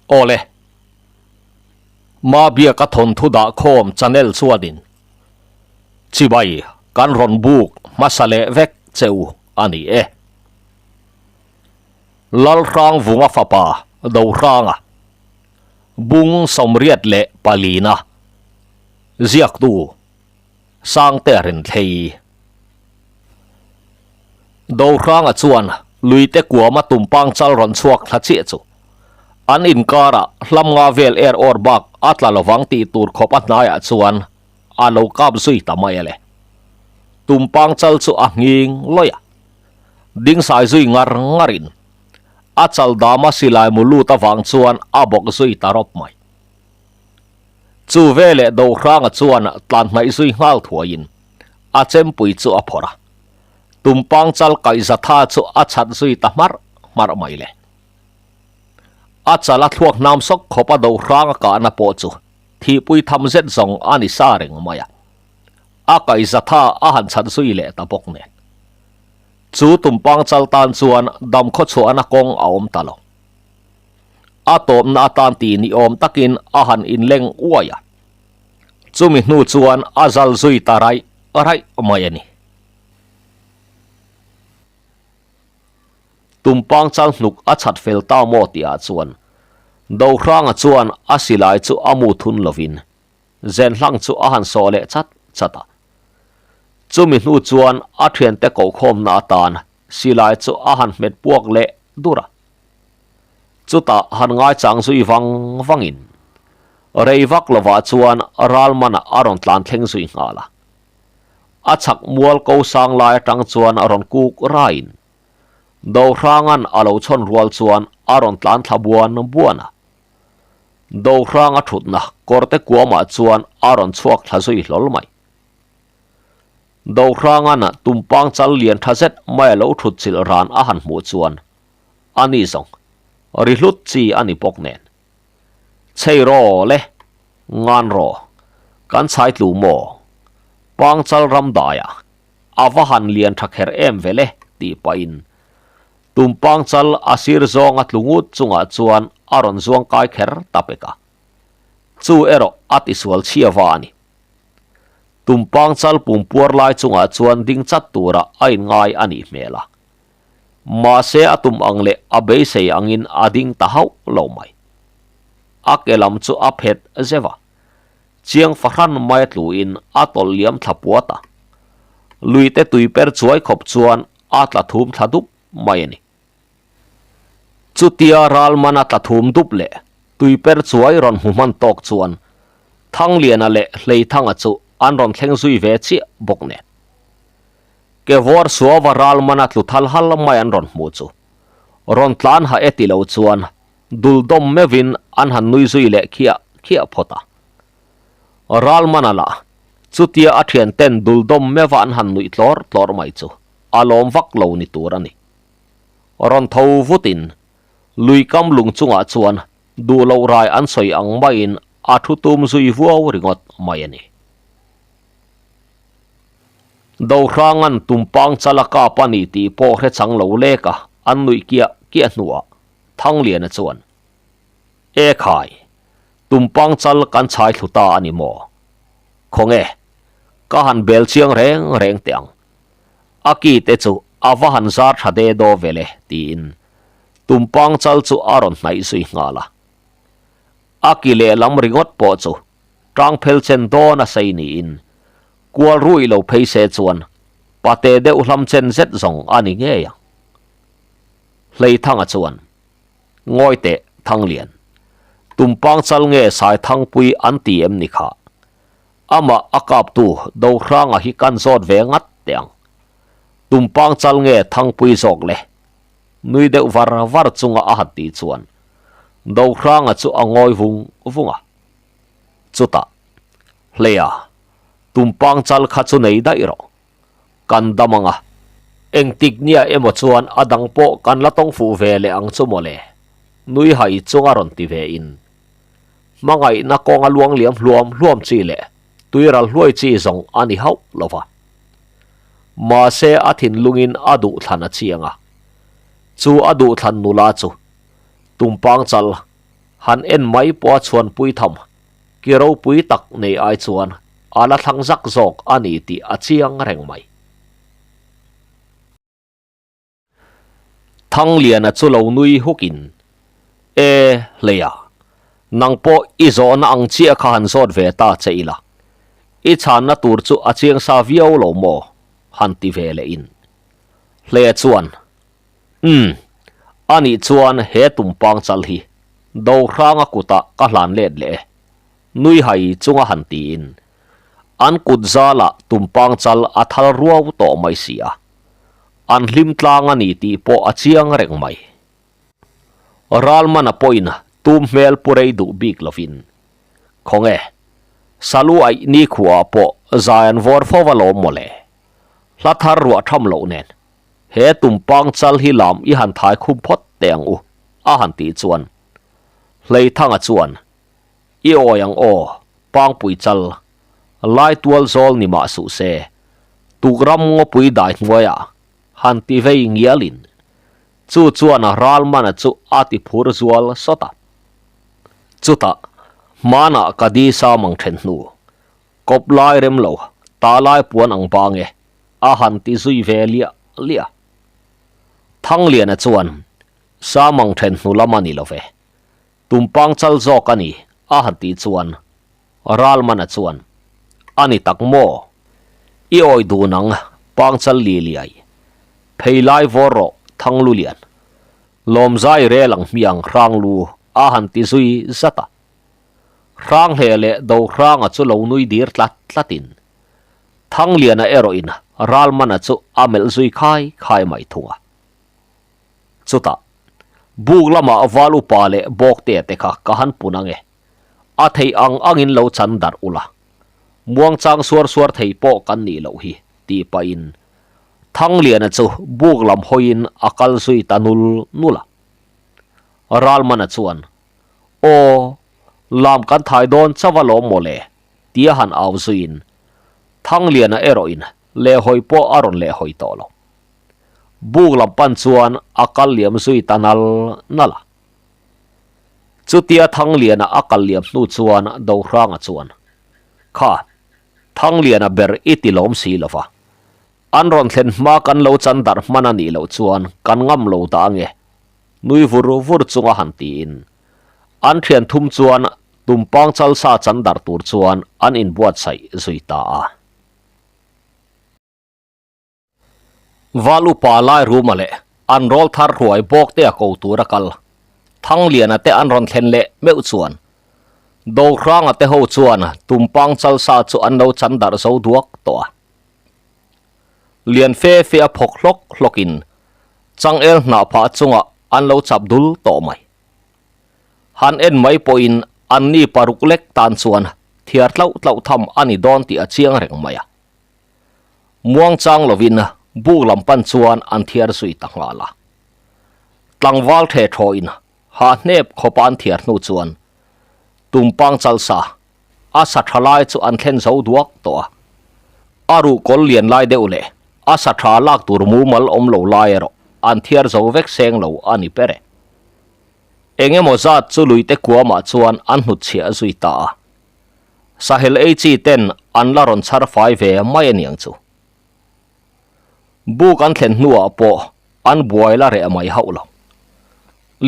Awle. Mabiaka thawnthu dah khawm channel chuanin chibai kan rawn buk hmasa leh vek che u a ni e. Lalhrangvunga fapa Dohranga bung 84na ziaktu Sangte Rinthlei. Dohranga chuan luite kuama tumpang chal rawn chhuak thla chiah chu an inkarah hlam nga vel er awr bak a tla lovang tih tur khawp a hnaiah chuan a lo kap zui ta mai a le. Tumpang chal chu a nghing lawih a, ding sai zui ngar ngarin a chal dama silai mu lut avang chuan a bawk zui ta rawp mai. Chu veleh Dohranga chuan tlan hnaih zui nghal thuaiin a chempui chu a phawrh a, tumpang chal kaih zatha chu a chhat zui ta hmarh hmarh mai le. A chal a thluak hnam sawk khawp a Dohranga kahna pawh chu thihpui tham zet zawng a ni sa reng mai a, a kaih zatha a han chhat zui leh ta bawk nen. Chu tumpang chal tan chuan damkhaw chhuahna kawng a awm ta lo. A tawpna atan ti ni awm takin a han inleng uai a. Chumi hnu chuan a zal zui ta raih raih mai a ni. Tumpang chal hnuk a chhat fel ta maw tihah chuan Dohranga chuan a silai chu a mu thun lovin Zenhlang chu a han sawh leh chat chat a. Chumi hnu chuan a thiante kohkhawmna atan silai chu a han hmet puak leh dur a. Chutah han ngaichang zui vang vangin rei vak lovah chuan ral manah a rawn tlan thleng zui nghal a. A chhak mual ko sang lai atang chuan a rawn kuk raiin Dohranga'n a lo chhawn rual chuan a rawn tlan thla buan buan a. Dohranga thutna kawrte kuamah chuan a rawn chhuak thla zui hlawl mai. Dohranga'n tumpang chal lian tha zet mai a lo thut chilh ran a han hmuh chuan a ni zawng ri hlut chi a ni bawk nen. Chhei raw le, ngan raw, kan chhai tlu maw? Pangchal ram daiah a va han lian tha kher em ve le tih pahin Tumpang chal a sir zawnga tlu ngut chungah chuan a rawn zuang kai kher ta pek a. Chu erawh a tisual chhia va a ni. Tumpang chal pumpuar lai chungah chuan ding chat tura a inngai a nih hmel a. Mahse a tum ang leh a beisei angin a ding ta hauh lo mai. A ke lam chu a phet zeuh a. Chiang fahran mai a tluin a tawlh liam thla puat a. Luite tui per chuai khawp chuan a tla thum thla dup mai a ni. Chutia ral man a tla thum dup leh tui per chuai rawn hmu hman tawk chuan Thangliana leh Hleithanga chu an rawn thleng zui ve chiah bawk nen. Ke vawr suava ral man a tlu thal hal mai an rawn hmu chu rawn tlan ha e ti lo chuan dul dawm meuhin an han nui zui leh khiah khiah phawt a. Ral man a lah chutia a thian ten dul dawm meuha an han nuih tlawr tlawr mai chu a lawm vak lo ni tur a ni. Rawn tho vutin lui kam lung chungah chuan duh loh rai an sawi ang maiin a thu tum zui vuau ringawt mai a ni. Dohranga'n tumpang chala kap a ni tih pawh hre chang lo lek a, an nuih kiah kiah hnuah Thangliana chuan, E khai, tumpang chal kan chhai thlu ta a ni maw? Khawnge, ka han bel chiang reng reng teh ang. A ki te chu a va han zar tha de daw ve le, tiin tumpang chal chu a rawn hnaih zui nghal a. A ki lehlam ringawt pawh chu tang phel chen dawn a sei niin kual rui lo phei se chuan pate deuh hlam chen zet zawng a ni ngei ang. Hleithanga chuan, Ngawi teh, Thanglian. Tumpang chal nge Saithangpui an ti em ni kha? Amah a kaptu Dohranga hi kan zawt ve ngat teh ang. Tumpang chal nge Thangpui zawk le? Nui deuh var var chunga a han tih chuan Dohranga chu a ngawi vung vung a. Chutah, Hleia, tumpang chal kha chu nei daih rawh. Kan dam ang a. Engtik nia emaw chuan a dang pawh kan la tawng fuh ve leh ang chu mawle. Nui hai chunga rawn ti ve in. Hmangaihna kawnga luang liam hluam hluam chi leh tuiral hluai chi zawng a ni hauh lo va. Mahse a thinlungin a duhthlan a chiang a. Chu a duhthlan nula chu tumpang chal. Han en mai pawha chhuanpui tham ki ropui tak nei ai chuan a la thlang zak zawk a ni tih a chiang reng mai. Thangliana chu lo nui hukin, E, Hleia, nang pawh i zawhna ang chiah kha han zawt ve ta che ila, i chhanna tur chu a chiang sa viau lo maw? han ti ve leh in. Hleia chuan, Umm, anih chuan he tumpang chal hi Dohranga kutah ka hlan let leh e, nui hai chunga han tiin an kut zalah tumpang chal a thal ruau tawh mai si a. An hlim tlang a ni tih pawh a chiang reng mai. Ralmana pawhin tum hmel pu rei duh bik lovin, Khawnge, Salu aih nikhuaah pawh zai an vawr fo alawm mawle. Hla thar ruah tham loh nen, he tumpang chal hi lam i han thai khum phawt teh ang u, a han tih chuan Hleithanga chuan, I awi ang aw, Pangpui chal, lai tual zawl ni mah suh se, tukram ngawpui dai hnuaiah han ti vei ngialin chu chuan Ralmana chu a ti phur zual sawt a. Chutah, hmanah ka di sa mang then hnu, kawp lai rem lo, ta lai puan ang bang e, a han ti zui ve liah liah. Thangliana chuan, Sa mang then hnu lam a ni lo ve, Tumpang chal zawk a ni, a han tih chuan Ralmana chuan, A ni tak maw? I awi dun ang, Pangchal li liai. Phei lai vawr rawh, Thanglulian. Lawmzai rel ang hmiang Hranglu a han ti zui zat a. Hranghle leh Dohranga chu lo nui dir tlat tlatin Thangliana erawhin Ralmana chu a melh zui khai khai mai thung a. Chutah, buk lamah val upa leh bawktea te kha ka han pun ang e. A theih ang angin lo chan darh ula. Muangchang suar suar thei pawh kan nih loh hi, tih pahin Thangliana chu buk lam hawiin a kal zui ta nul nul a. Ralmana chuan, Aw, lam kan thai dawn chauh alawm mawle, tia han au zuiin Thangliana erawhin lehhawi pawh a rawn lehhawi tawh lo. Buk lam pan chuan a kal liam zui ta nal nal a. Chutia Thangliana a kal liam hnu chuan Dohranga chuan, Kha, Thangliana ber i ti lawm si lo va. An rawn thlen hma kan lo chan darh hman a nih loh chuan kan ngam lo dah ange, nui vur vur chunga han tiin. An thian thum chuan tumpang chalsa chan darh tur chuan an inbuatsaih zui ta a. Val upa lai ruma leh an rawl thar hruai bawk te a ko tur a kal. Thangliana te an rawn thlen leh meuh chuan Dohranga te ho chuan tumpang chalsa chu an lo chan darh zo duak tawh a. Lian fe fe a phawk hlawk hlawkin changel hnah phah chungah an lo chap dul tawh mai. Han en mai pawhin anni paruk lek tan chuan thiar tlauh tlauh tham a ni dawn tih a chiang reng mai a. Muangchang lovin buk lam pan chuan an thiar zui ta nghal a. Tlangval the thawin ha hnep khawpa an thiar hnu chuan tumpang chalsa a sa tha lai chu an thlen zo duak tawh a. A ruhkawl lian lai deuh leh a sa tha lak tur mumal awm lo lai erawh an thiar zo vek seng lo a ni ber e. Eng emaw zat chu luite kuamah chuan an hnutchhiah zui ta a. Sahel ei chi ten an la rawn chhar fai ve mai aniang chu. Buk an thlen hnuah pawh an buai la reh mai hauh lo.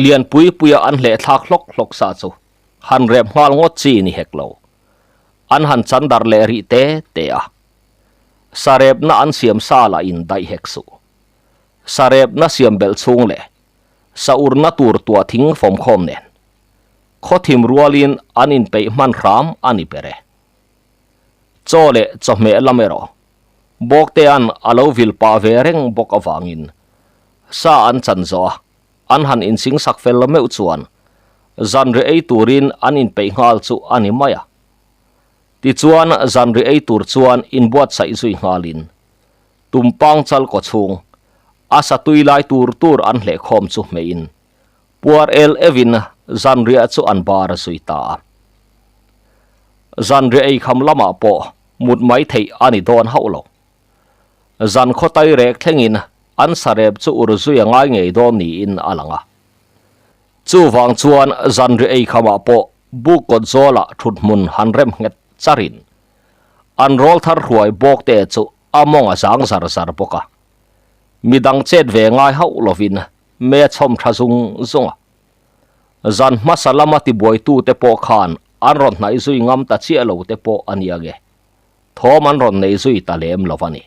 Lianpui puia an hleh thlak hlawk hlawk sa chu han rep nghal ngawt chi ni hek lo. An han chan darh leh rih te te a. Sarepna an siam sa lah in daih hek suh. Sarepna siam belh chhung leh sa urna tur tuah thing fawmkhawm nen. Khawthim rualin an inpeih hman hram a ni ber e. Chaw leh chawhmeh lam erawh Bawktea'n a lo vil pah ve reng bawk avangin sa an chan zawh a, an han insingsak fel meuh chuan zanri ei turin an inpeih nghal chu a ni mai a. Tichuan zanri ei tur chuan inbuatsaih zui nghalin tumpang chal kaw chhung a sa tui lai tur tur an hlehkhawm chu hmeiin Puar el evin zanriah chu an bar a zui ta a. Zanriah ei kham lamah pawh mut mai theih a ni dawn hauh lo. Zan khawtai rek thlengin an sarep chu ur zui a ngai ngei dawn niin a lang a. Chuvang chuan zanri eikhamah pawh buk kawt zawlah thuthmun han rem nghet charin an rawl thar hruai bawkte chu a mawng a zang zar zar bawk a. Midang chet ve ngai hauh lovin me a chhawm tha zung zung a. Zan hmasa lama tibuaitute pawh khan an rawn hnaih zui ngam ta chiah lo te pawh a nia nge, thawm an rawn nei zui ta lem lo a ni.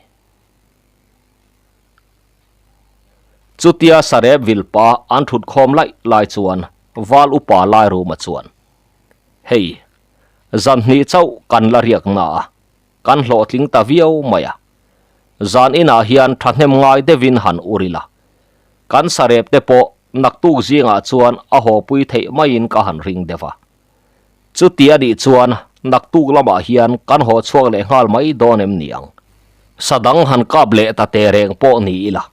Chutia sarep vilpa an thut khawm laih lai chuan Val upa Lairuma chuan, Hei, zan hnih chauh kan la riak na a, kan hlawhtling ta viau mai a. Zan inah hian thahnem ngai deuhin han ur ila. Kan sarep te pawh naktuk zingah chuan a hawpui theih maiin ka han ring deuh a. Chuti a nih chuan naktuk lamah hian kan haw chhuak leh nghal mai dawn em ni ang? Sa dang han kap leh ta te reng pawh ni ila,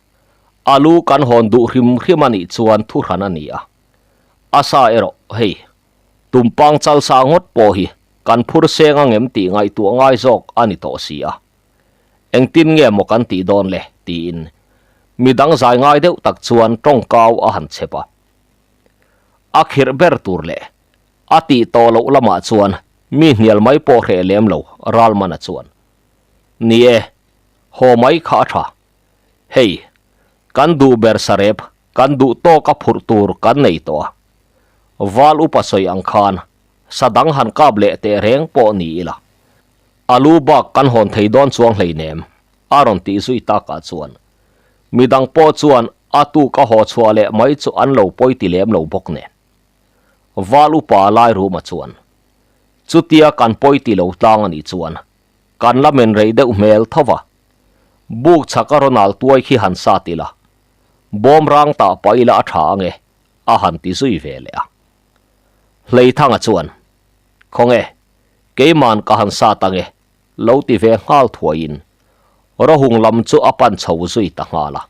a lu kan hawn duh hrim hrim a nih chuan thu hran a ni a. A sa erawh, hei, tumpang chal sa ngawt pawh hi kan phur seng angem tih ngaihtuah ngai zawk a ni tawh si a. Engtin nge maw kan tih dawn le? tiin midang zai ngai deuh tak chuan tawngkau a han chep a. A khirh ber tur leh a tih tawh loh lamah chuan mi hnial mai pawh hreh lem lo Ralmana chuan, Ni e, haw mai kha a tha. Hei, kan duh ber sarep, kan duh tawka phurh tur kan nei tawh a. Val upa sawi ang khan sa dang han kap leh teh reng pawh ni ila, a lu bak kan hawn thei dawn chuang hleinem, a rawn tih zui takah chuan Midang pawh chuan a tuk a haw chhuah leh mai chu an lo pawi ti lem lo bawk nen. Val upa Lairuma chuan, Chutia kan pawi ti lo tlang a nih chuan kan la men rei deuh hmel tho va. Buk chhak a rawn al tuai khi han sat ila, bawm rang tah pah ila a tha ange, a han ti zui ve leh a. Hleithanga chuan, Khawnge, keiman ka han sat ange, lo ti ve nghal thuaiin Rohung lam chu a pan chho zui ta nghal a.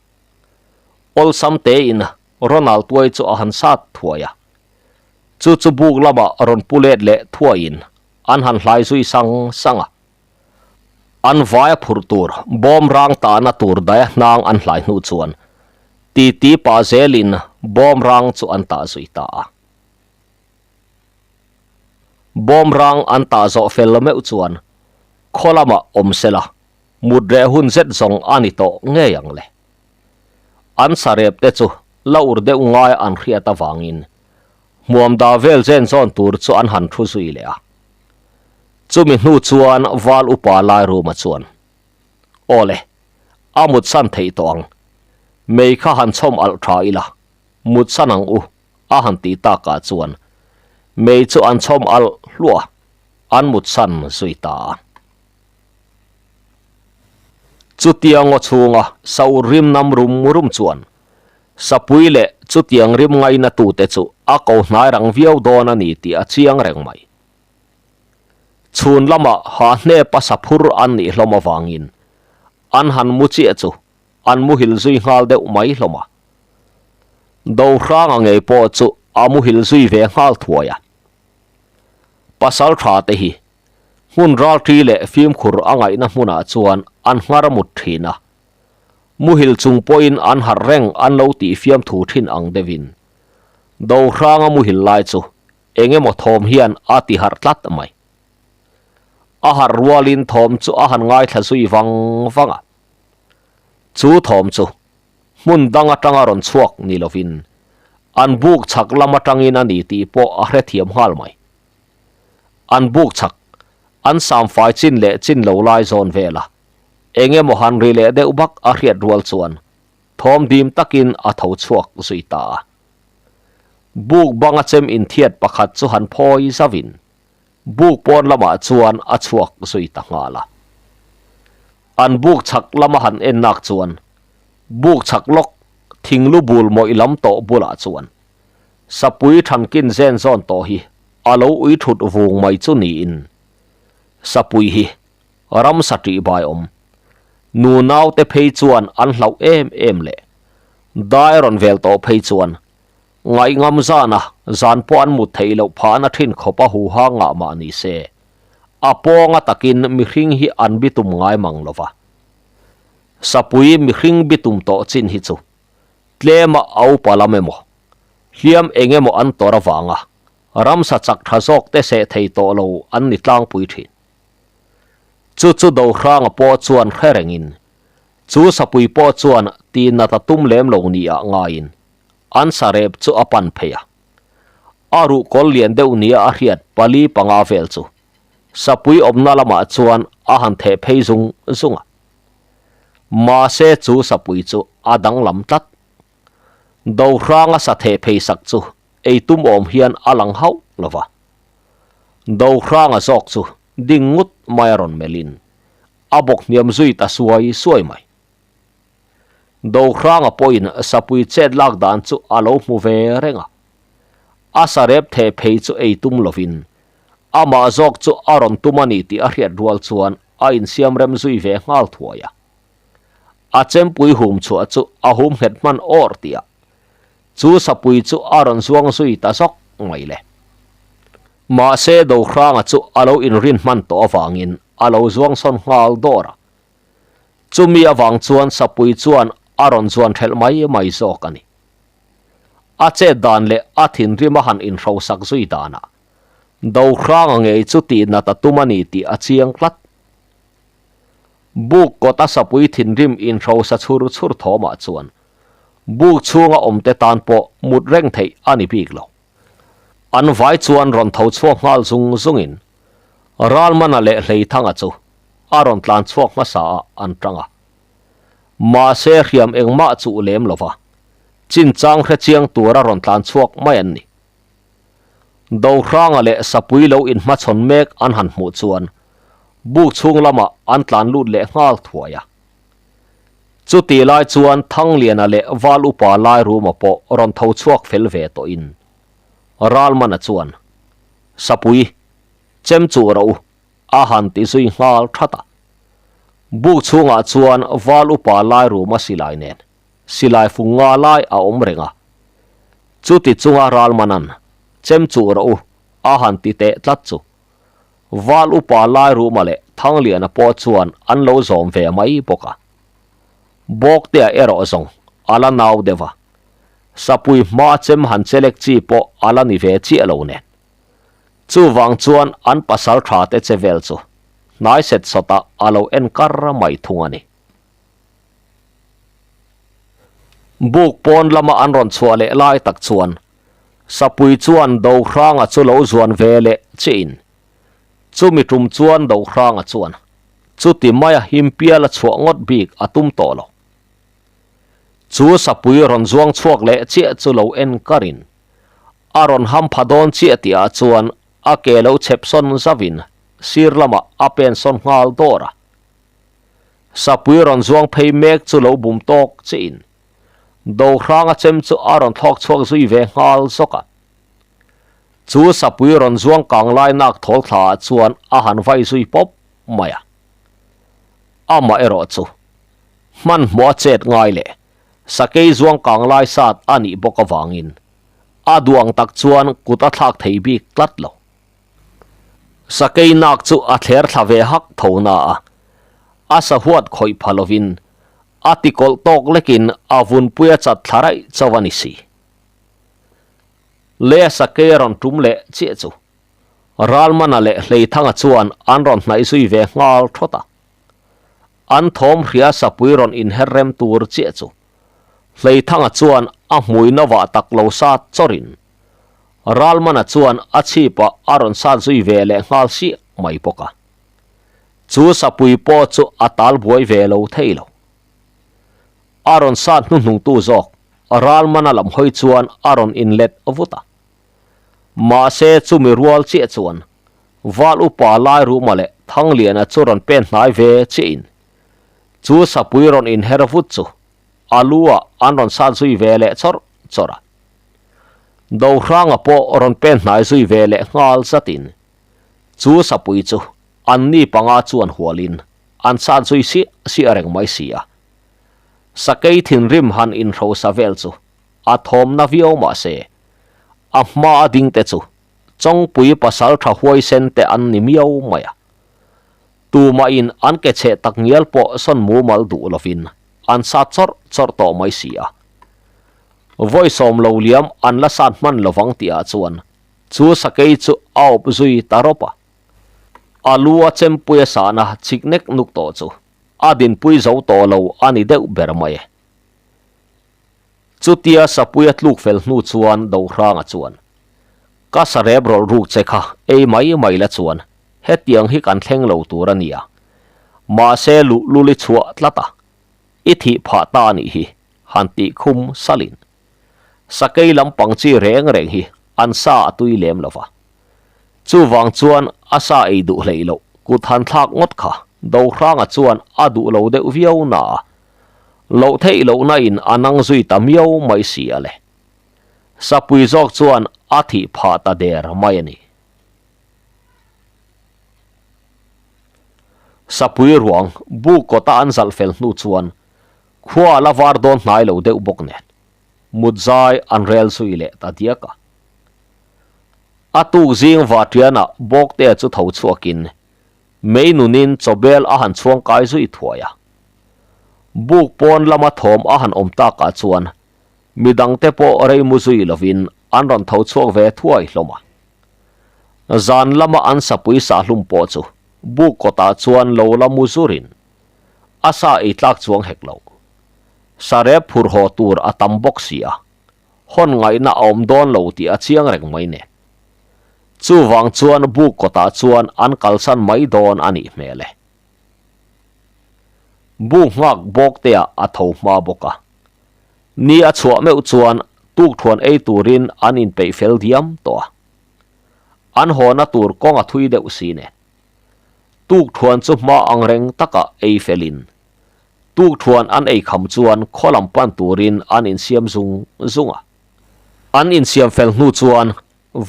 Awlsam tein Ronald tuai chu a han sat thuai a. Chu chu buk lamah rawn pu let leh thuaiin an han hlai zui sang sang a. An vai a phurh tur bawm rang tahna tur daia hnang an hlai hnu chuan titi pah zelin bawm rang chu an tah zui ta a. Bawm rang an tah zawh fel meuh chuan khaw lamah awm sela mut reh hun zet zawng a ni tawh ngei ang le. An sarep te chu la ur deuh ngai an hriat avangin hmuam dah vel zen zawn tur chu an han thu zui leh a. Chumi hnu chuan Val upa Lairuma chuan, Aw le, a mutsan theih tawh ang. Mei kha han chhawm alh tha ila, mutsan ang u. a han tih takah chuan mei chu an chhawm alh hluah a, an mutsan zui ta a. Chutiang ngaw chhunga saur rim nam rum rum chuan sapui leh chutiang rim ngaina tute chu a ko hnai rang viau dawn a ni tih a chiang reng mai. Chhun lamah ha hnepa saphur an nih hlawm avangin an han mu chiah chu an muhil zui nghal deuh mai hlawm a. Dohranga ngei pawh chu a muhil zui ve nghal thuai a. Pasal tha te hi hmun ralṭi leh fimkhur a ngaihna hmunah chuan an nghar mut thin a. Muhil chung pawhin an harh reng an lo tih fiamthu thin ang deuhin Dohranga muhil lai chu eng emaw thawm hian a ti harh tlat mai. A harh rualin thawm chu a han ngaithla zui vang vang a. Chu thawm chu hmun dang atanga rawn chhuak ni lovin an buk chhak lam atangin a ni tih pawh a hrethiam nghal mai. An buk chhak, an samfai chin leh chin lo lai zawn vela eng emaw han ri leh deuh bak a hriat rual chuan thawm dim takin a tho chhuak zui ta a. Buk banga chem inthiat pakhat chu han phawi zauhin Buk pawn lamah chuan a chhuak zui ta nghal a. An buk chhak lama han en nak chuan buk chhak lawk thinglu bul mawih lam tawh bulah chuan sapui thankin zen zawn tawh hi a lo ui thut vung mai chu niin sapui hi ramsa tih bai awm nu naute phei chuan an hlauh em em leh dai rawn vel tawh phei chuan Ngaihngam zana zan pawh an mut theih loh phahna thin khawp a huha ngah mah ni se, a pawnga takin mihring hi an bitum ngai mang lo va. Sapui mihring bitum tawh chin hi chu tlema a upa lam emaw, Hliam eng emaw an tawrh avanga ramsa chak tha zawk te seh thei tawh lo an ni tlangpui thin. Chu chu Dohranga pawh chuan hre rengin chu sapui pawh chuan tihnat a tum lem lo nia ngaiin an sarep chu a pan phei a. A ruhkawl lian deuh nia a hriat pali panga vel chu sapui awmna lamah chuan a han theh phei zung zung a. Mahse chu sapui chu a danglam tlat. Dohranga sa theh phei sak chu ei tum awm hian a lang hauh lo va. Dohranga zawk chu ding ngut mai a rawn melhin a bawk hniam zui ta suai suai mai. Dohranga pawhin sapui chet lak dan chu a lo hmu ve reng a. A sarep theh phei chu ei tum lovin amah zawk chu a rawn tum a ni tih a hriat rual chuan a insiam rem zui ve nghal thuai a. A chempui hum chhuah chu a hum nghet hman awr tih a, chu sapui chu a rawn zuang zui ta zawk mai le. Mahse Dohranga chu a lo inrin hman tawh avangin a lo zuang sawn nghal dawr a. Chumi avang chuan sapui chuan a rawn zuan thelh mai mai zawk a ni. A chet dan leh a thinrim a han inhrosak zui danah Dohranga ngei chu tihnat a tum a ni tih a chiang tlat. Buk kawta sapui thinrim inhrosa chhur chhur thawmah chuan buk chhunga awmte tan pawh mut reng theih a ni bik lo. An vai chuan rawn tho chhuak nghal zung zungin Ralmana leh Hleithanga chu a rawn tlan chhuak hmasa ah an tang a. Mahse hriam engmah chuh lem lova chinchang hrechiang tura rawn tlan chhuak mai an ni. Dohranga leh Sapui lo inhmachhawn mek an han hmuh chuan buk chhung lamah an tlan lut leh nghal thuai a. Chuti lai chuan Thangliana leh Val Upa Lairuma pawh rawn tho chhuak fel ve tawhin Ralmana chuan, Sapui, chem chuh rawh u, a han ti zui nghal that a. Buk chhungah chuan Val Upa Lairuma silai nen silai fung nga lai a awm reng a. Chuti chunga Ralmanan, Chem chuh rawh u, a han ti teh tlat chu. Val upa Lairuma leh Thangliana pawh chuan an lo zawm ve mai bawk a. Bawktea erawh zawng a la nau deuh a, sapui hma chem han chelek chi pawh a la ni ve chiah lo nen. Chuvang chuan an pasal tha te che vel chu hnai set sawtah a lo en kar mai thung a ni. Buk pawn lama an rawn chhuah leh lai tak chuan Sapui chuan Dohranga chu lo zuan ve leh chiin chumi tum chuan Dohranga chuan chuti maia himpial a chhuah ngawt bik a tum tawh lo. Chu Sapui rawn zuang chhuak leh chiah chu lo en karin a rawn ham pha dawn chiah tihah chuan a ke lo chhep sawn zauhin sir lamah a pen sawn nghal dawr a. Sapui rawn zuang phei mek chu lo bum tawk chiin Dohranga chem chu a rawn thlawk chhuak zui ve nghal zawk a. Chu sapui rawn zuang kang lai nak thawl thla ah chuan a han vai zui pawp mai a. Amah erawh chu hmanhmawh a chet ngai leh sakei zuang kang lai sat a nih bawk avangin a duang tak chuan kut a thlak thei bik tlat lo. Sakei nak chu a thler thla ve hak tho na a, a sahuat khawih pha lovin a tikawlh tawk lekin a vunpui a chat thla raih chauh a ni si. Le sakei a rawn tum leh chiah chu Ralmana leh Hleithanga chuan an rawn hnaih zui ve nghal thawt a. An thawm hria sapui rawn inher rem tur chiah chu Hleithanga chuan a hmui novah tak lo sat chawrin Ralmana chuan a chhipah a rawn sat zui ve leh nghal siah mai bawk a. Chu sapui pawh chu a tal buai ve lo thei lo. A rawn sat hnuhnungtu zawk Ralmana lam hawi chuan a rawn inlet vut a. Mahse chumi rual chiah chuan Val upa Lairuma leh Thangliana chu rawn pen hnai ve chiahin chu sapui rawn inher vut chu a lu ah an rawn sat zui ve leh chawrh chawrh a. Dohranga pawh rawn pen hnai zui ve leh nghal zatin chu sapui chu an ni panga chuan hualin an sat zui siah siah reng mai si a. Sakei thinrim han inhrosa vel chu a thawm na viau mah se a hma a ding te chu Chawngpui pasal tha huaisen te an ni miau mai a. Tumahin an ke cheh tak ngial pawh sawn mumal duh lovin an sat chawrh chawrh tawh mai si a. Vawi sawm lo liam an la sat hman lovang tihah chuan chu sakei chu a awp zui ta rawp a. A lu a chempui a sahna chik nek nuk tawh chu a dinpui zo tawh lo a ni deuh ber mai e. Chutia sapui a tluk fel hnu chuan Dohranga chuan, Ka sarep rawlh ruk che kha ei mai mai la chuan hetiang hi kan thleng lo tur a nia. Mahse luhlul i chhuah tlat a, i thih phah ta a nih hi, han tih khum salin. Sakei lampang chi reng reng hi an sa a tui lem lo va. Chuvang chuan a sa ei duh hleih loh kut han thlak ngawt kha Dohranga chuan a duh lo deuh viau na a, loh theih lohna in a nang zui ta miau mai si a le. Sapui zawk chuan a thih phah ta der mai a ni. Sapui ruang buk kawta an zalh fel hnu chuan khua a la var dawn hnai lo deuh bawk nen mut zai an rel zui leh ta diak a. A tuk zing Vatianah Bawktea chu tho chhuakin Mei nunin chawbel a han chhuang kai zui thuai a. Buk pawn lama thawm a han awm takah chuan midangte pawh rei mu zui lovin an rawn tho chhuak ve thuai hlawm a. Zan lama an sapui sahlum pawh chu buk kawtah chuan lo la mu zurin a sa ei tlak chuang hek lo. Sarep phur haw tur a tam bawk si a, hawn ngaihna a awm dawn lo tih a chiang reng mai nen. Chuvang chuan buk kawtah chuan an kalsan mai dawn a nih hmel e. Buk nghak bawkteah a tho hma bawk a. Ni a chhuah meuh chuan tukthuan ei turin an inpeih fel diam tawh a. An hawna tur kawng a thui deuh si nen. Tukthuan chu hma ang reng taka ei felin tukthuan an ei kham chuan khaw lam pan turin an insiam zung zung a. An insiam fel hnu chuan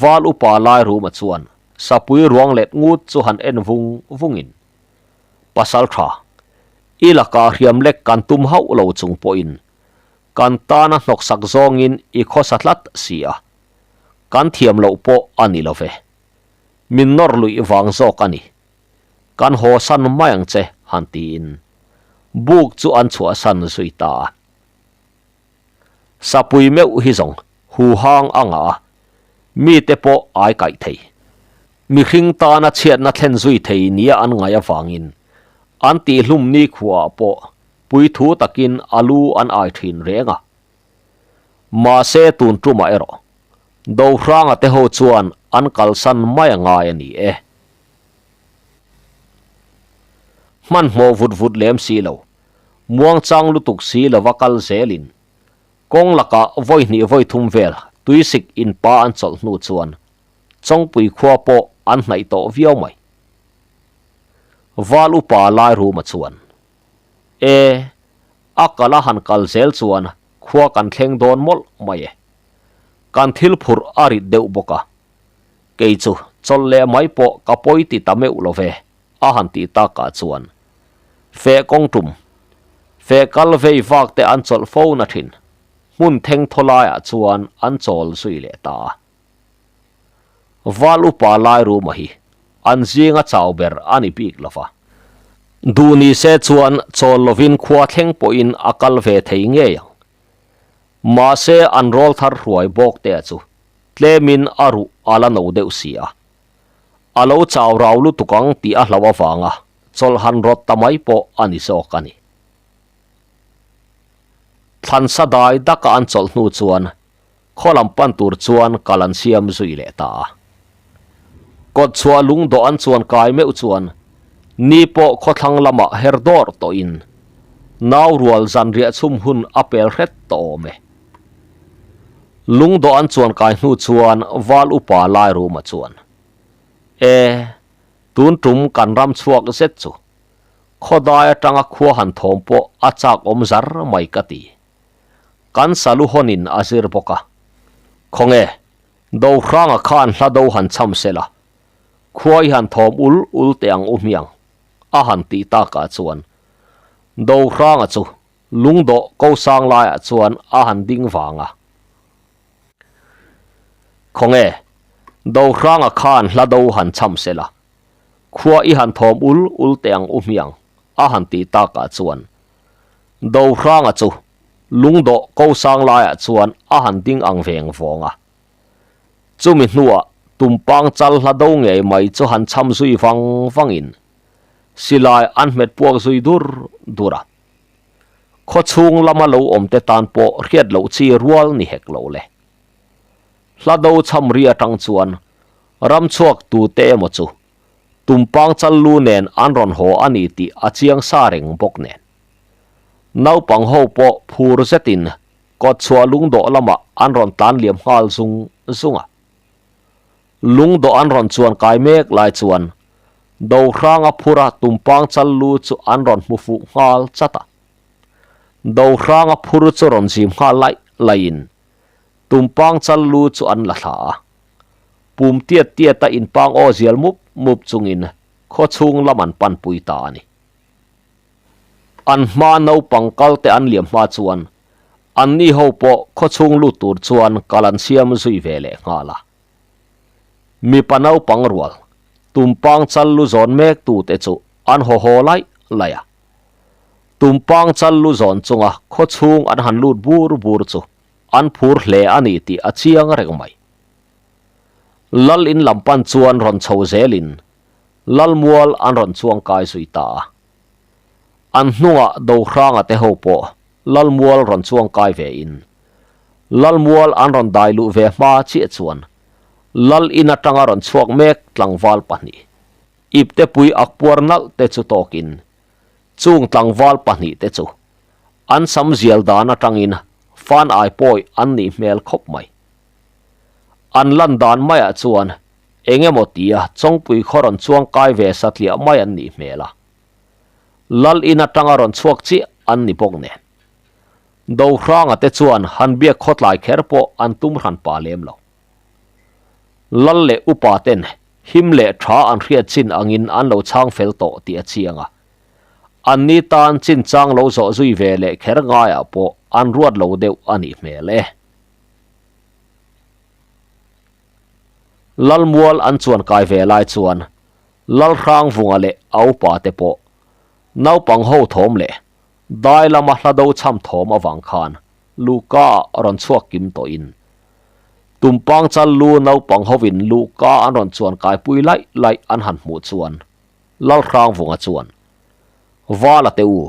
Val upa lai ruma chuan sapui ruang let ngut chu han en vung vungin, Pasal tha, i lakah hriam lek kan tum hauh lo chung pawhin kan tana hnawksak zawngin i khawsa tlat si a, kan thiam loh pawh a ni lo ve. Min nawr luih vang zawk a ni. Kan haw san mai ang che, han tiin buk chu an chhuahsan zui ta a. Sapui meuh hi zawng hu hang a ngah a, mite pawh ai kaih thei. Mihring tana chhiatna thlen zui thei nia an ngaih avangin an tihhlum nikhuaah pawh puithu takin a lu an ai thin reng a. Mahse tun tumah erawh Dohranga te ho chuan an kalsan mai a ngai a ni e. Hmanhmawh vut vut lem si lo. Muangchang lutuk si lova kal zelin kawng lakah vawi hnih vawi thum vel tuisik in pa an chawlh hnu chuan Chawngpui khua pawh an hnaih tawh viau mai. Val upa Lairuma chuan, E, a kal a han kal zel chuan khua kan thleng dawn mawlh mai e. Kan thil phurh a rit deuh bawk a, kei chu chawlh leh mai pawh ka pawi ti ta meuh lo ve. A han tih takah chuan feh kawng tum, feh kal vei vak te an chawlh fo na thin, hmun theng thaw laiah chuan an chawl zui leh ta a. Val upa lai ruma hi an zinga chau ber a ni bik lo va. Duh ni se chuan chawl lovin khua thleng pawhin a kal ve thei ngei ang. Mahse an rawl thar hruai bawk te chu tlemin a ruh a la no deuh si a. A lo chau rau lutuk ang tih a hlauh avanga chawlh han rawt ta mai pawh a ni zawk a ni. Thlansa dai daka an chawlh hnu chuan khaw lam pan tur chuan kal an siam zui leh ta a. Kawtchhuah lungdawh an chuan kai meuh chuan ni pawh khawthlang lamah her dawr tawhin nau rual zanriah chhum hun a pel hret tawh awm e. Lungdawh an chuan kai hnu chuan Val upa Lairuma chuan, E, tun tum kan ram chhuak zet chu khawdai atanga khua han thawm pawh a chak awm zar mai ka ti. Kan salu hawnin a zir bawk a. Khawnge, Dohranga khan hla do han cham sela, khua i han thawm ul ul teh ang u hmiang, a han tih takah chuan Dohranga chu Lungdawh ko sang laiah chuan a han ding vang a. Khawnge, Dohranga khan hla do han cham se la, khua i han thawm ul ul teh ang u hmiang, a han tih takah chuan Dohranga chu. Lungdawh ko sang laiah chuan a han ding ang veng vawng a. Chumi hnuah tumpang chal hla do ngei mai chu han cham zui vang vangin silai an hmet puak zui dur dur a. Khawchhung lama lo awmte tan pawh hriat loh chi rual ni hek lo le. Hla do cham ri atang chuan ramchhuak tute emaw chu tumpang chal lu nen an rawn haw a ni tih a chiang sa reng bawk nen. Naupang ho pawh phur zetin kawtchhuah lungdawh lamah an rawn tlan liam nghal zung zung a. Lungdawh an rawn chuan kai mek lai chuan Dohranga phura tumpang chal lu chu an rawn hmu fuh nghal chat a. Dohranga phur chu rawn zim nghal laih laihin tumpang chal lu chu an la thla a. Pum tiat tiata inpang aw zial mup mup chungin khawchhung lam an panpui ta a ni. An hma naupang kal te an liam hma chuan anni ho pawh khawchhung lut tur chuan kal an siam zui ve leh nghal a. Mipa naupang rual, tumpang chal lu zawn mek tu te chu an haw haw laih laih a. Tumpang chal lu zawn chunga khawchhung an han lut bur bur chu an phur hle a ni tih a chiang reng mai. Lal in lam pan chuan rawn chho zelin Lalmual an rawn chuang kai zui ta a. An hnungah Dohranga te ho pawh Lalmual rawn chuang kai ve in Lalmual an rawn dai luh ve hma chiah chuan Lal in atanga rawn chhuak mek tlangval pahnih iptepui ak puar nalh te chu tawkin chung tlangval pahnih te chu an sam zial dan atangin fan ai pawi an nih hmel khawp mai. An lan dan maiah chuan eng emaw tia Chawngpui khaw rawn chuang kai ve satliah mai an nih hmel a. Lal in atanga rawn chhuak chiah an ni bawk nen. Dohranga te chuan han biak khawtlai kher pawh an tum hran pa lem lo. Lal leh upa ten him leh tha an hriat chin angin an lo chhang fel tawh tih a chiang a. Anni tan chinchang lo zawh zui ve leh kher ngaiah pawh an ruat lo deuh a nih hmel e. Lalmual an chuan kai ve lai chuan Lalhrangvunga leh a upa te pawh naupang ho thawm leh dai lama hla do cham thawm avang khan Luhka ah rawn chhuak kim tawhin Tumpang chal lu naupang hovin Luhka an rawn chuan kaipui laih laih an han hmuh chuan Lalhrangvunga chuan Vala te u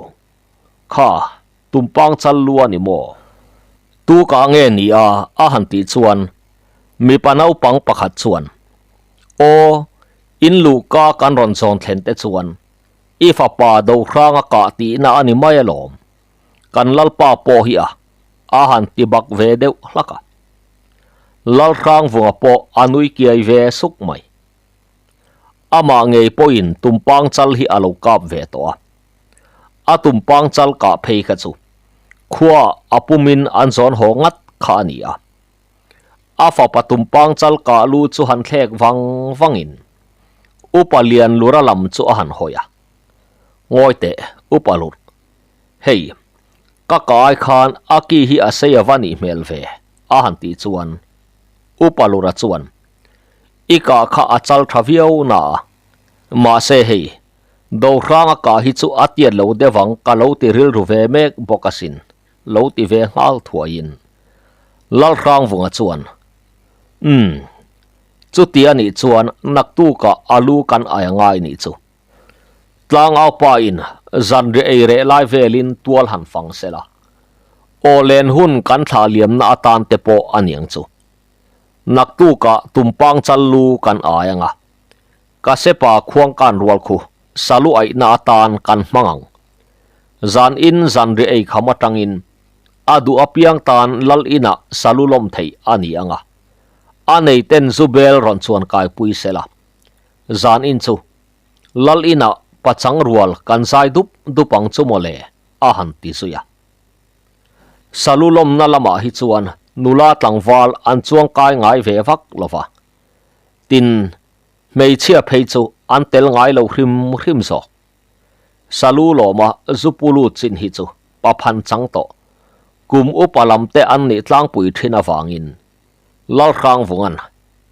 Kha, tumpang chal lu a ni maw? Tu kah nge ni a? a han tih chuan mipa naupang pakhat chuan, Aw, in luhka kan rawn zawn thlen te chuan i fapa Dohranga kah tihna a ni mai alawm. Kan lalpa pawh hi a, a han ti bak ve deuh hlak a. Lalhrangvunga pawh a nui kiai ve suk mai. Amah ngei pawhin tumpang chal hi a lo kap ve tawh a. A tumpang chal kah phei kha chu khua a pumin an zawn haw ngat kha a ni a. A fapa tumpang chal kah lu chu han thlek vang vangin Upa Lian Lura lam chu a han hawi a. Ngawi teh Upa Lur, hei ka kai khan a ki hi a sei ava nih hmel ve a han tih chuan Upa Lura chuan i kah kha a chal tha viau na a, mahse hei Dohranga kah hi chu a tiat lo deuh ang ka lo ti rilru ve mek bawk asin, lo ti ve nghal thuaiin Lalhrangvunga chuan, Umm, chuti a nih chuan naktukah a lu kan ai a ngai nih chu. Tlangaupa in zanriah ei reh lai velin tual han fang sela, aw len hun kan thlah liamna atan te pawh a niang chu. Naktukah tumpang chal lu kan ai anga, Ka sepa khuangkan rual khu salu aihna atan kan hmang ang. Zan in zan ri ei kham atangin a duh apiang tan lal inah salu lawm theih a ni ang a. A nei ten zu bel rawn chuan kaipui sela. Zan in chu lal inah pachang rual kan zai dup dup ang chu mawle a han ti zui a. Salu lawmna lamah hi chuan nula tlangval an chuang kai ngai ve vak lova. Tin, hmeichhia phei chu an tel ngai lo hrim hrim zawk. Salu lawma zu pu lut chin hi chu paphan chang tawh. Kum upa lam te an nih tlangpui thin avangin Lalhrangvunga'n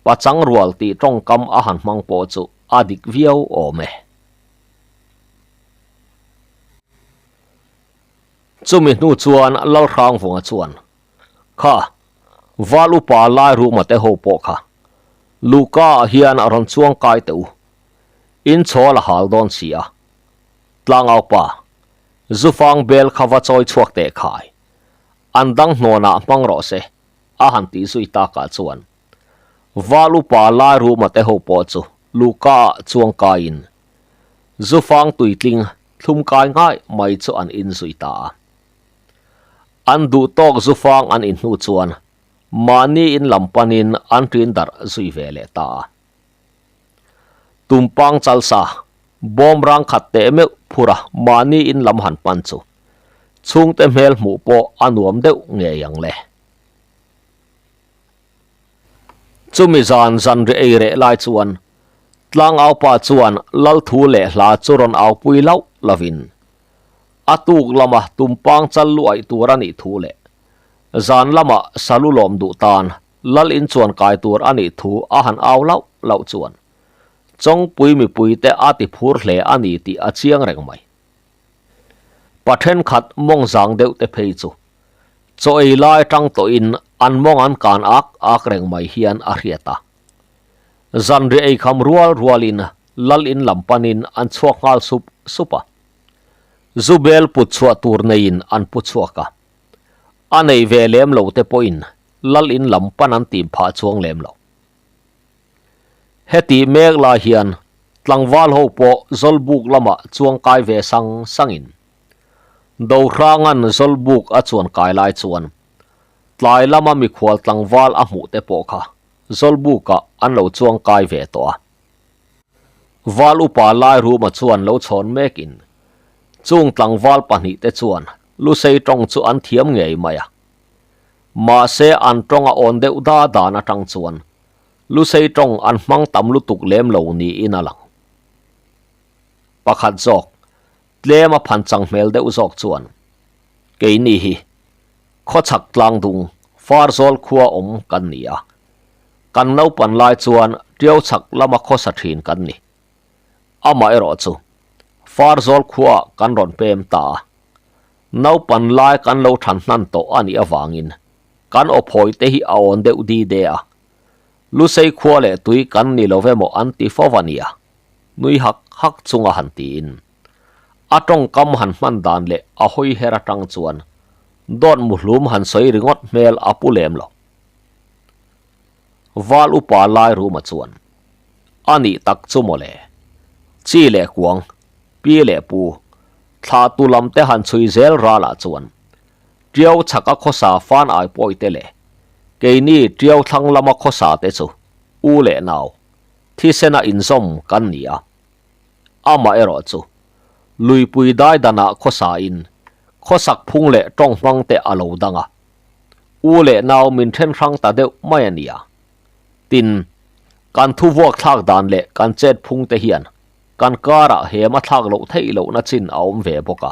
pachang rual tih tawngkam a han hmang pawh chu a dik viau awm e. Chumi hnu chuan Lalhrangvunga chuan, Kha, Val upa Lairuma te ho pawh kha Luhka ah hian a rawn chuang kai teh u. In chawl a hal dawn si a. Tlangau pa, Zufang bel kha va chawi chhuak teh khai. An dang hnawnah hmang rawh se, a han tih zui takah chuan Val upa Lairuma te ho pawh chu Luhka ah chuang kaiin Zufang tuitling thlum kai ngai mai chu an inzui ta a. An duh tawk zufang an in hnu chuan mahni in lam panin an ṭin darh zui ve leh ta a. Tumpang chalsa bawm rang khat teh meuh phur a mahni in lam han pan chu chhungte hmel hmuh pawh a nuam deuh ngei ang le. Chumi zan zan ri ei reh lai chuan Tlangaupa chuan Lalthu leh hla chu rawn aupui lauh lovin a tuk lama tumpang chal luaih tur a nih thu leh zan lama salu lawm duh tan Lal in chuan kai tur a nih thu a han au lauh lauh chuan Chawngpui mipuite a ti phur hle a ni tih a chiang reng mai. Pa thenkhat mawng zang deuh te phei chu Chaw ei lai tang tawhin an mawng an kan ak ak reng mai hian a hriat a. Zanriah ei kham rual rualin lal in lam panin an chhuak nghal sup sup a. Zubel put chhuah tur neiin an pu chhuak a. A nei ve lem lo te pawhin lal in lam pan an tim phah chuang lem lo. Heti mek lai hian tlangval ho pawh Zawlbuk lamah chuang kai ve sang sangin Dohranga'n Zawlbuk a chuan kai lai chuan tlai lama mikhual tlangval a hmuh te pawh kha Zawlbukah an lo chuang kai ve tawh a. Val upa Lairuma chuan lo chhawn mekin chung tlangval pahnihte chuan Lusei tawng chu an thiam ngei mai a. Mahse an tawng a awn deuh da dan atang chuan Lusei tawng an hmang tam lutuk lem lo niin a lang. Pakhat zawk Tlem a phan chang hmel deuh zawk chuan, Keini hi khawchhak tlang dung Farzawl khua awm kan ni a, kan naupan lai chuan Tiau chhak lama khawsa thin kan ni. Amaherawh chu Farzawl khuaah kan rawn pem ta a, naupan lai kan lo than hnan tawh a nih avangin kan awphawi te hi a awn deuh di de a, Lusei khua leh tui kan ni lo ve maw an ti fo a nia. Nui hak hak chunga han tiin a tawngkam han hman dan leh a hawi her atang chuan dawt muhlum han sawi ringawt hmel a pu lem lo. Val upa lai ruma chuan a nih tak chu mawle, chi leh kuang, pi leh pu, thlah tu lam te han chhui zel ralah chuan Tiau chhaka khawsa fan ai pawi te leh keini Tiau thlang lama khawsa te chu u leh nau thisena inzawm kan ni a. Amaherawh chu, luipui dai danah khawsain khawsak phung leh tawng hmang te a lo dang a. U leh nau min then hrang ta deuh mai a nia. Tin, kan thu vuak thlak dan leh kan chet phung te hian kan karah hem a thlak loh theih lohna chin a awm ve bawk a.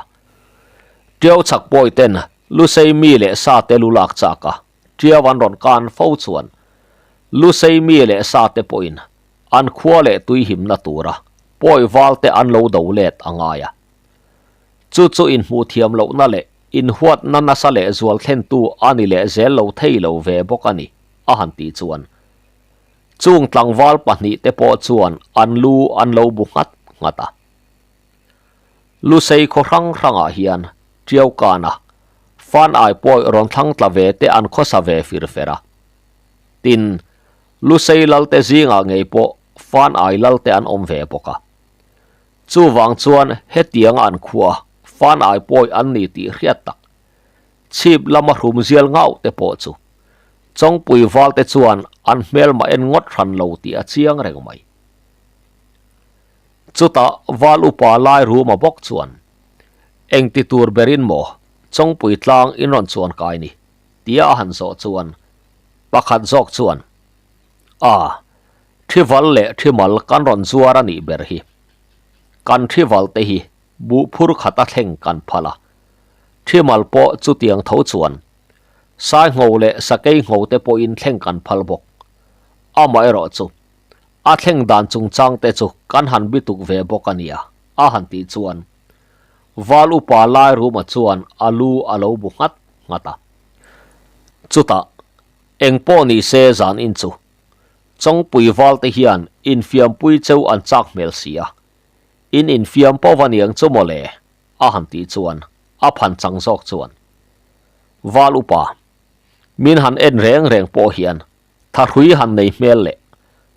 Tiau chhak pawi ten Lusei mi leh sa te lu lak chak a, Tiau an rawn kan fo chuan Lusei mi leh sa te pawhin an khua leh tui himna tura pawi val te an lo do let a ngai a. Chu chu inhmuh thiam lohna leh inhuatna nasa leh zual thlentu a ni leh zel lo thei lo ve bawk a ni, a han tih chuan chung tlangval pahnihte pawh chuan an lu an lo bu nghat nghat a. Lusei khaw hrang hrangah hian Tiau kana fan ai pawi rawn thlang tla ve te an khawsa ve fir fer a. Tin, Lusei lalte zingah ngei pawh fan ai lalte an awm ve bawk a. Chuvang chuan hetianga an khua fan ai pawi an ni tih hriat tak chhip lama hrum zial ngau te pawh chu Chawngpui valte chuan an hmelmah en ngawt hran lo tih a chiang reng mai. Chutah val upa lai ruma bawk chuan, Engti tur berin maw Chawngpui tlang in rawn chuan kai ni? tia a han zawh chuan pakhat zawk chuan, A, thival leh thimal kan rawn zuar a nih ber hi. Kan thival te hi buh phur khat a thleng kan phal a, thimal pawh chutiang tho chuan sai ngho leh sakei ngho te pawhin thleng kan phal bawk. Amaherawhchu, A thleng dan chungchang te chu kan han bituk ve bawk a nia, a han tih chuan. Val upa Lairuma chuan a lu a lo bu nghat nghat a. Chutah, eng pawh ni se zan in chu. Chawngpui val te hian infiampui cheu an chak hmel si a. In infiam pawh va niang chu mawle, a han tih chuan a phan chang zawk chuan. Val upa, min han en reng reng pawh hian Thahrui han nei hmel leh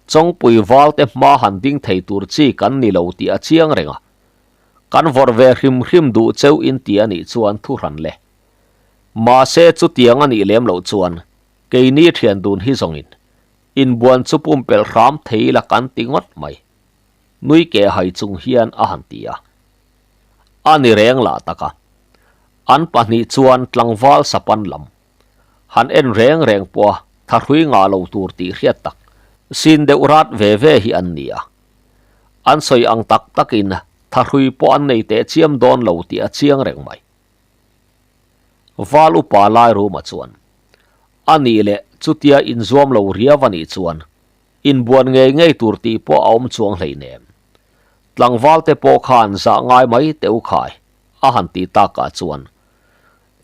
Chawngpui valte hma han ding thei tur chi kan ni lo tih a chiang reng a. Kan vawrh ve hrim hrim duh cheu in ti a nih chuan thu hran le. Mahse chutiang a nih lem loh chuan keini thian dun hi zawngin inbuan chu pumpelh hram thei ila kan ti ngawt mai. Nui keh hai chung hian a han ti a. A ni reng lah tak a. An pahnih chuan tlangval sapan lam Han en reng reng pawh a thahrui ngah lo tur tih hriat tak sin deuh rat ve ve hi an ni a. An sawi ang tak takin thahrui pawh an nei teh chiam dawn lo tih a chiang reng mai. Val upa Lairuma chuan, A nih leh chutia inzuam lo riau a nih chuan inbuan ngei ngei tur tih pawh a awm chuang hleinem. Tlangval te pawh khan zah ngai mai teh u khai a han ti takah chuan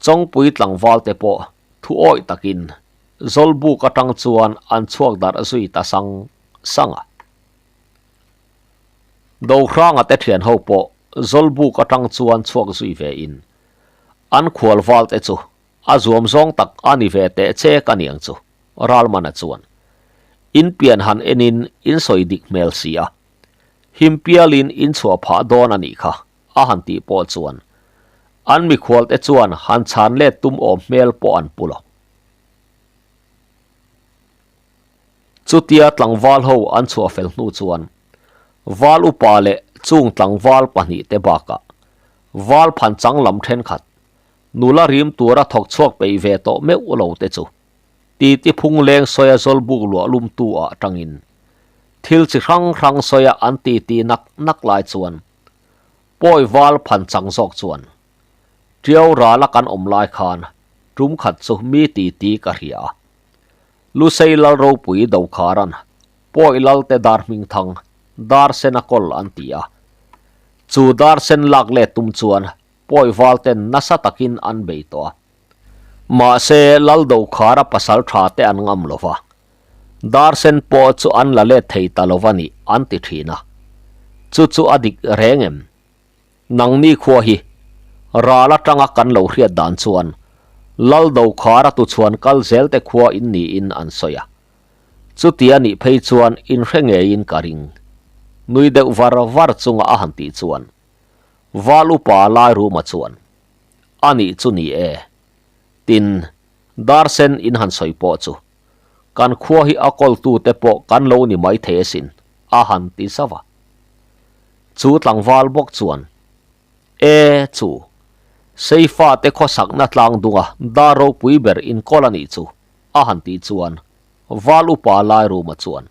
Chawngpui tlangval te pawh thu awih takin Zawlbuk atang chuan an chhuak darh zui ta sang sang a. Dohranga te thian ho pawh Zawlbuk atang chuan chhuak zui ve in an khual val te chu a zuam zawng tak a ni ve teh che ka niang chu Ralmana chuan in pian han en in in sawi dik hmel si a, himpialin in chhuah phah dawn a nih kha. a han tih pawh chuan an mikhual te chuan han chhan let tum awm hmel pawh an pu lo. Chutia tlangval ho an chhuah fel hnu chuan val upa leh chung tlangval pahnih te bakah val phan chang lam thenkhat nula rim tura thawk chhuak peih ve tawh meuh lo te chu titi phung leng sawia zawlbuk luah lumtu ah tangin thil chi hrang hrang sawia an titi nak nak lai chuan Pawi val phan chang zawk chuan Tiau rala kan awm lai khan tum khat chu mi ti ti ka hria a. Lusei lal ropui Dokharan pawi lal te dar hming thang dar sen a kawl an ti a. Chu dar sen lak let tum chuan pawi val ten nasa takin an bei tawh a. Mahse lal Dokhara pasal tha te an ngam lo va. Dar sen pawh chu an la let thei ta lo va nih an ti thin a. Chu chu a dik reng em? Nangni khua hi ral atanga kan lo hriat dan chuan Lal Dokhara tuchhuan kal zel te khua in niin an sawi a. Chuti a nih phei chuan inhre ngeiin ka ring. Nui deuh var var chunga a han tih chuan Val upa Lairuma chuan, A nih chu ni e. Tin, dar sen in han sawi pawh chu Kan khua hi a kawltute pawh kan lo ni mai thei asin, a han ti zauh a. Chu tlangval bawk chuan, E, chu, Seifate khawsakna tlang dunga dar ropui ber inkawl a nih chu, a han tih chuan Val upa Lairuma chuan,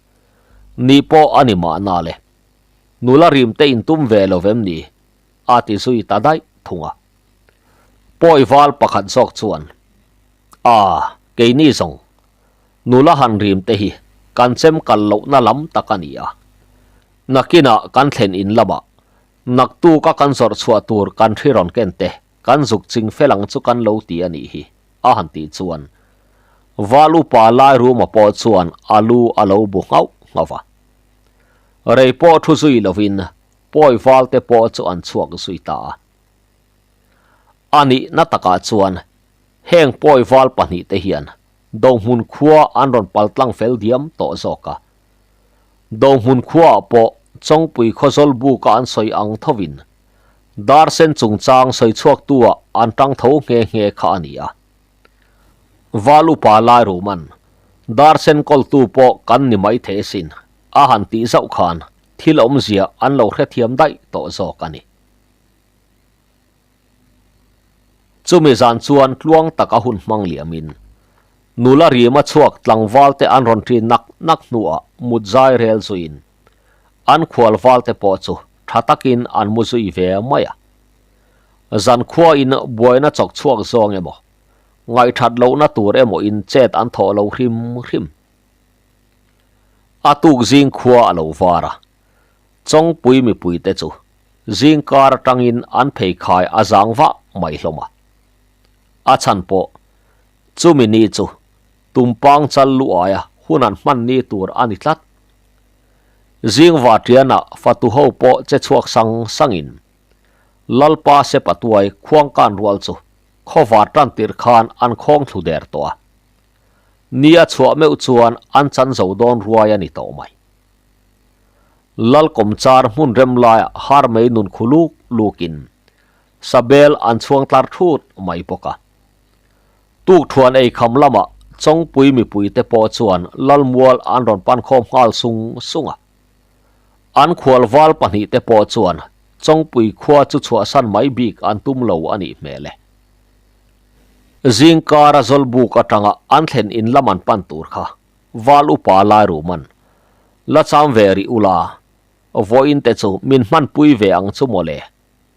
Ni pawh a ni mahna le, nula rimte intum ve lo vem ni? a ti zui ta daih thung a. Pawi val pakhat zawk chuan, A, keini zawng, nula han rim te hi kan chem kal lohna lam tak a ni a. Nakinah kan thlen in lamah naktuka kan zawrh chhuah tur kan hri rawn ken te kan zuk ching fel ang chu kan lo ti a nih hi, a han tih chuan Val upa Lairuma pawh chuan a lu a lo bu nghauh nghauh a. Rei pawh thu zui lovin pawi val te pawh chu an chhuak zui ta a. A nihna takah chuan heng pawi val pahnihte hian Dohmun khua an rawn pal tlang fel diam tawh zawk a. Dohmun khuaah pawh Chawngpui Khawzawl buka an sawi ang thovin dar sen chungchang sawi chhuaktu-ah an tang tho nghe nghe kha a ni a. Val upa Lairuman, Dar sen kawltu pawh kan ni mai thei asin, a han tih zauh khan thil awmzia an lo hrethiam daih tawh zawk a ni. Chumi zan chuan tluang taka hun hmang liamin nula rima chhuak tlangval te an rawn ṭin nak nak hnuah mut zai rel zuiin an khual val te pawh chu ṭha takin an mu zui ve mai a. Zan khuain buaina chawk chhuak zawng emaw, ngaihṭhat lohna tur emaw in chet an thawh lo hrim hrim. A tuk zing khua a lo var a, Chawngpui mipuite chu. Zingkar atangin an pheikhai a zang vah mai hlawm a. A chhan pawh chumi ni chu tumpang chal lu aia hun an hman ni tur a ni tlat. Zingva tianah fatu ho pawh che chhuak sang sangin Lalpa Sepatuai khuangkan rual chu khawvar tan tirh khan an khawng thlu der tawh a. Ni a chhuah meuh chuan an chan zo dawn ruai a ni tawh mai. Lalkawmchar hmun rem laiah har mei nun khu luk lukin Sabel an chhuang tlar thut mai bawk a. Tukthuan ei kham lamah Chawngpui mipuite pawh chuan Lalmual an rawn pan khawm nghal sung sung a. An khual val pahnihte pawh chuan Chawngpui khua chu chhuahsan mai bik an tum lo a nih hmel e. Zingkara Zawlbuk atanga an thlen in lam an pan tur kha Val upa Lairuman la cham ve rih ula, vawiin te chu min hmanpui ve ang chu mawle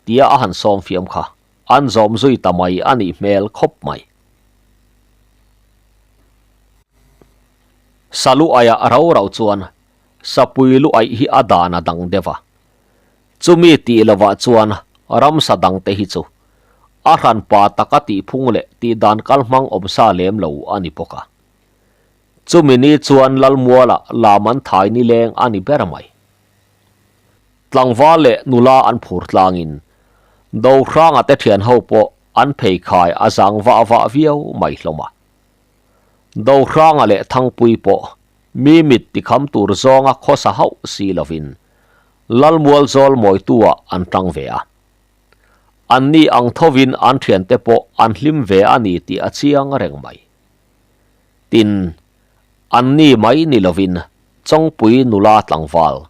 tia a han sawm fiam kha an zawm zui ta mai a nih hmel khawp mai. Salu aiah rau rau chuan sapui lu aih hi a dan a dang deuh a, chumi tih lovah chuan ramsa dangte hi chu a hranpa taka tihphung leh tihdan kalhmang awmsa lem lo a ni bawk a. Chumi ni chuan Lalmuala lam an thai nileng a ni ber mai. Tlangval leh nula an phur tlangin Dohranga te thian ho pawh an pheikhai a zang vah vah viau mai hlawm a. Dohranga leh Thangpui pawh mi mit tikham tur zawnga khawsa hauh si lovin Lalmual zawl mawitu-ah an tang ve a. Anni ang thovin an thiante pawh an hlim ve a ni tih a chiang reng mai. Tin, anni mai ni lovin Chawngpui nula tlangval,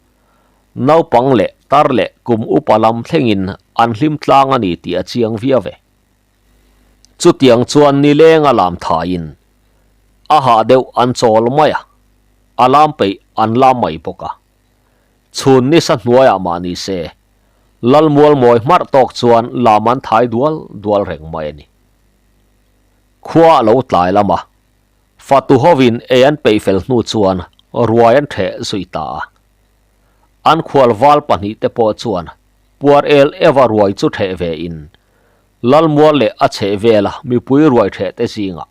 naupang leh tar leh kum upa lam thlengin an hlim tlang a ni tih a chiang viau e. Chutiang chuan nileng a lam thaiin a hah deuh an chawl mai a, a lam peih an lam mai bawk a. Chhun nisa hnuaiah mah ni se, Lalmual mawi hmarh tawk chuan lam an thai dual dual reng mai a ni. Khua a lo tlai lam a, fatu hovin ei an peih fel hnu chuan ruai an ṭheh zui ta a. An khual val pahnihte pawh chuan puar el eva ruai chu ṭheh ve in, Lalmual leh a chheh vela mipui ruai ṭheh te zingah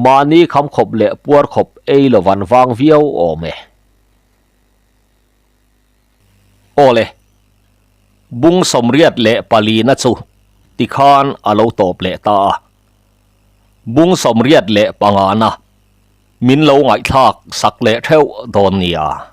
mahni kham khawp leh puar khawp ei lo van vang viau awm e. Awle, bung 84 na chu tikhan a lo tawp leh ta a. Bung 85 na min lo ngaihthlak sak leh theuh dawn nia.